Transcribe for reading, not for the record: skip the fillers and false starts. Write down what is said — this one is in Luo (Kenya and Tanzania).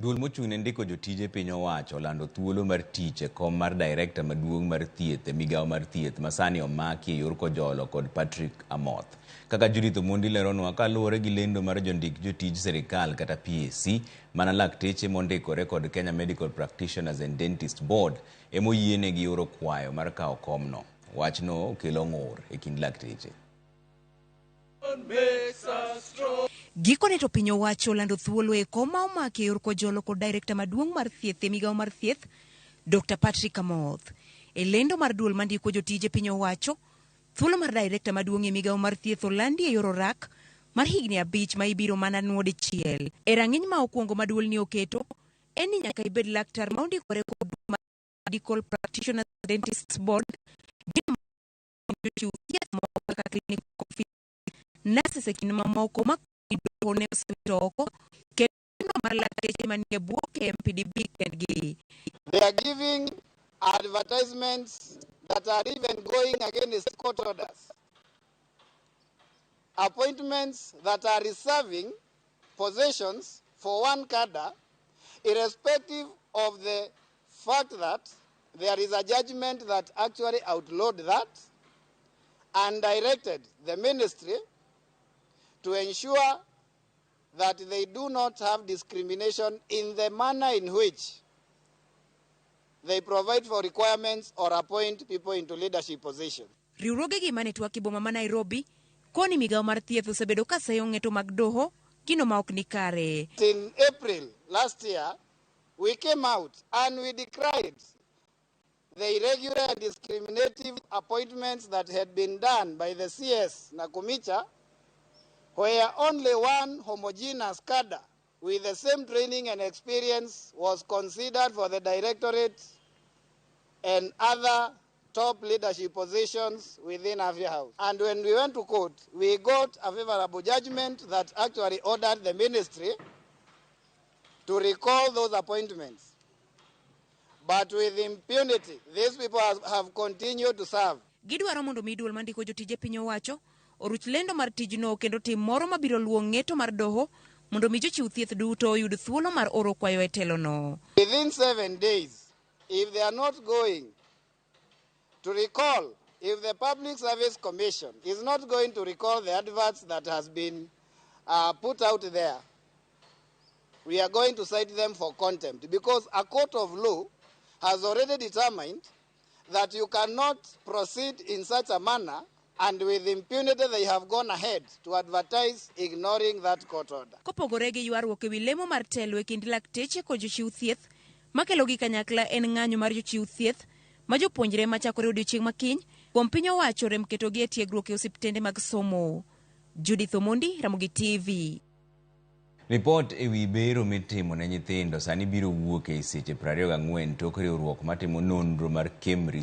Duol mochung' ne ndiko jotije piny owacho olando thuolo mar tich e kom mar direkta maduong' mar thieth e migawo mar thieth ma sani omaki e yor kojolo kod Patrick Amoth. Kaka Judith Omondi leronwa kaluwore gi lendo mar jondik jotij sirikal kata PSC, mana lakteche mondikore kod Kenya Medical Practitioners and Dentists Board emoyienegi oro kwayo mar kawo komno. Wachno kelo ng'ur e kind lakteche. Gikone to piny owacho olando thuolo e kom ma omaki e yor kojolo kod direkta maduong' mar thieth e migawo mar thieth Dr. Patrick Amoth. E lendo mar duol mandiko jotije piny owacho, thuolo mar direkta maduong' e migawo mar thieth olandi e yor orak mar higni 5 ma ibiro mana nwo dichiel. E rang'iny ma okwongo ma duolni oketo en ni nyaka ibed laktar ma ondikore kod duol mar Medical Practitioners and Dentists Board, gino jochiw thieth moko kaka clinical office, nurses e kind mamoko ma doho ne osewito oko kendo mar lakteche manie bwo KMPDB kendgi. They are giving advertisements that are even going against court orders. Appointments that are reserving positions for one cadre, irrespective of the fact that there is a judgment that actually outlawed that and directed the ministry to ensure that they do not have discrimination in the manner in which they provide for requirements or appoint people into leadership positions. Riwruogegi mane twak e boma ma Nairobi koni migawo mar thieth osebedo ka seyo ng'eto mag doho gino ma ok ni kare. In April last year, we came out and we decried the irregular and discriminative appointments that had been done by the CS Nakhumicha, where only one homogeneous cadre with the same training and experience was considered for the directorate and other top leadership positions within Afya House. And when we went to court, we got a favorable judgment that actually ordered the ministry to recall those appointments. But with impunity, these people have continued to serve. Gidwaro mondo mi duol mandiko jotije piny owacho oruch lendo mar tijno kendo tim moro mabiro luwo ng'eto mar doho mondo mi jochiw thieth duto oyud thuolo mar oro kwayo e telono. Within 7 days, if they are not going to recall, if the Public Service Commission is not going to recall the adverts that has been put out there, we are going to cite them for contempt because a court of law has already determined that you cannot proceed in such a manner, and with impunity they have gone ahead to advertise, ignoring that court order. Kopogore gi ywaruok ewi lemo mar telo e kind lakteche kod jochiw thieth makelo gi kanyakla en ng'anyo mar jochiw thieth ma jopuonjre machakore odiochieng' makiny kuom piny owacho rem ketogi e tiegruok e osiptende mag somo. Judith Omondi, Ramogi TV. Ripot e wi bero mitimo ne nyithindo sani biro wuok e seche 24 tok riwruok matimo nonro mar KEMRI.